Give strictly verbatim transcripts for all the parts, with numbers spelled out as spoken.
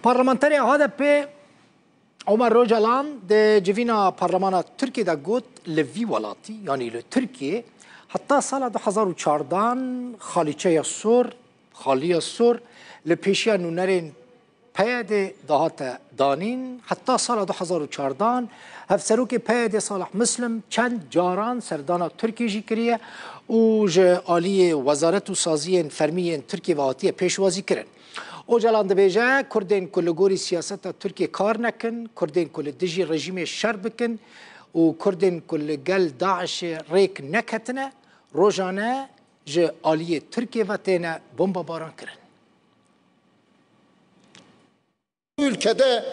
Parlamenterê H D P Omer Ocalan di civîna Parlemana Tirkiyê de got, li vî welatî, yanî li Tirkiyê, heta sala du hezar û çardan xalîçeya sor, xaliya sor li pêşiya nûnerên P Y D dihate danîn. Heta sala du hezar û çardan hevserokê P Y D Salih Muslim çend caran serdana Tirkiyê jî kiriye û ji aliyê wezaret û saziyên fermî yên Tirkiyê ve hatiye pêşwazî kirin. Ocalan dibêje, Kurdên ku li gorî siyaseta Tirkiyê kar nekin, Kurdên ku li dijî rejîmê şer bikin û Kurdên ku li gel DAIŞê rêk neketine, rojane ji aliyê Tirkiyê ve têne bombebaran kirin. Ülkede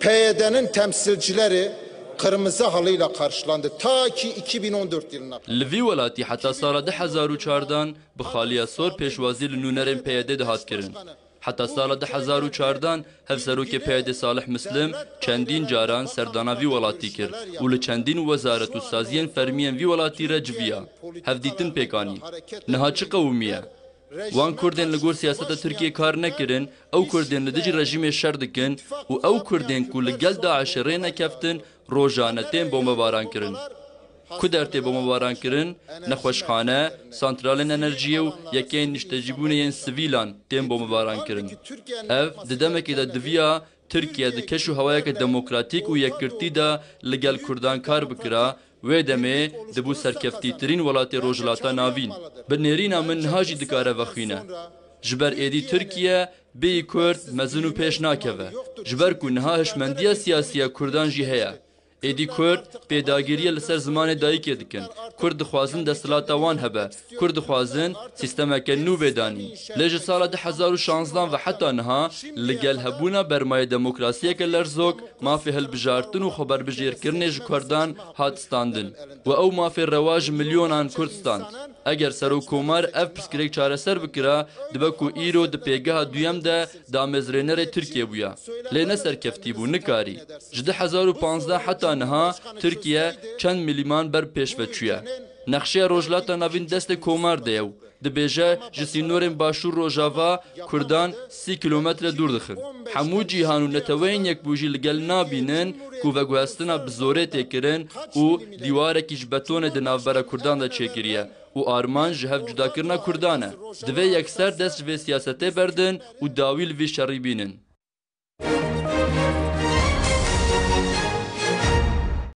P Y D'nin temsilcileri kırmızı halıyla karşılandı. Ta ki iki bin on dört yılına kadar. Li vî welatî heta sala du hezar û çardan bi xaliya sor pêşwazî li nûnerên P Y D dihat kirin. Heta sala du hezar û çardan hevserokê P Y D Salih Muslim çendîn caran serdana vî welatî kir û li çendîn wezaret û saziyên fermiyên vî welatî re civiya. Hevdîtin pêk anîn. Niha çi qewimiye? Wan Kurdên li gor siyaseta Tirkiyê kar nekirin, ew Kurdên li dijî rejîmê şer dikin û ew Kurdên ku li gel DAIŞê rê nekeftin, rojane tên bombebaran kirin. Ku der tê bombebaran kirin, nexweşxane, santralên enerjiyê û yekeyên niştecîbûnê yên sivîlan tên bombebaran kirin. Ev, di demekê de diviya Tirkiye di keş û hewayeke demokratîk û yekgirtî de li gel Kurdan kar bikira, wê demê dibû serkeftîtirîn welatê Rojhilata Navîn. Bi nêrîna min niha jî dikare vexwîne. Ji ber êdî Tirkiye bêyî Kurd mezin û pêş nakeve. Ji ber ku niha hişmendiya siyasî ya Kurdan jî heye. Êdî Kurd pêdagiriyê li ser zimanê dayikê dikin. Kurd dixwazin desthilata wan hebe. Kurd dixwazin sîstemeke nû bê danîn. Lê ji sala du hezar û şanzdan ve heta niha li gel hebûna bermayê demokrasiyeke lerzok, mafê hilbijartin û xweberbijêrkirinê ji Kurdan hat standin. Û ew mafê rewa ji milyonan Kurd stand. Eger Serokkomar ev pirsgirêk çareser bikira, dibe ku îro di pêgeha duyem de damezrênerê Tirkiye bûya. Lê ne serkeftî bû, nikarî. Ji du hezar û panzdeh heta niha Tirkiye çend milîman ber pêş ve çûye. Nexşeya Rojhilata Navîn destê Komar de ye û dibêje ji sînorên Başûr Rojava Kurdan sî kîlometre dûr dixin. Hemû cîhan û Neteweyên Yekbûjî li gel nabînin ku veguhestina bi zorê tê kirin û dîwarekî ji betonê di navbera Kurdan de çêkiriye û armanc ji hev cudakirina Kurdan e. Divê yekser dest ji vê siyasetê berdin û dawî li vî şerî bînin.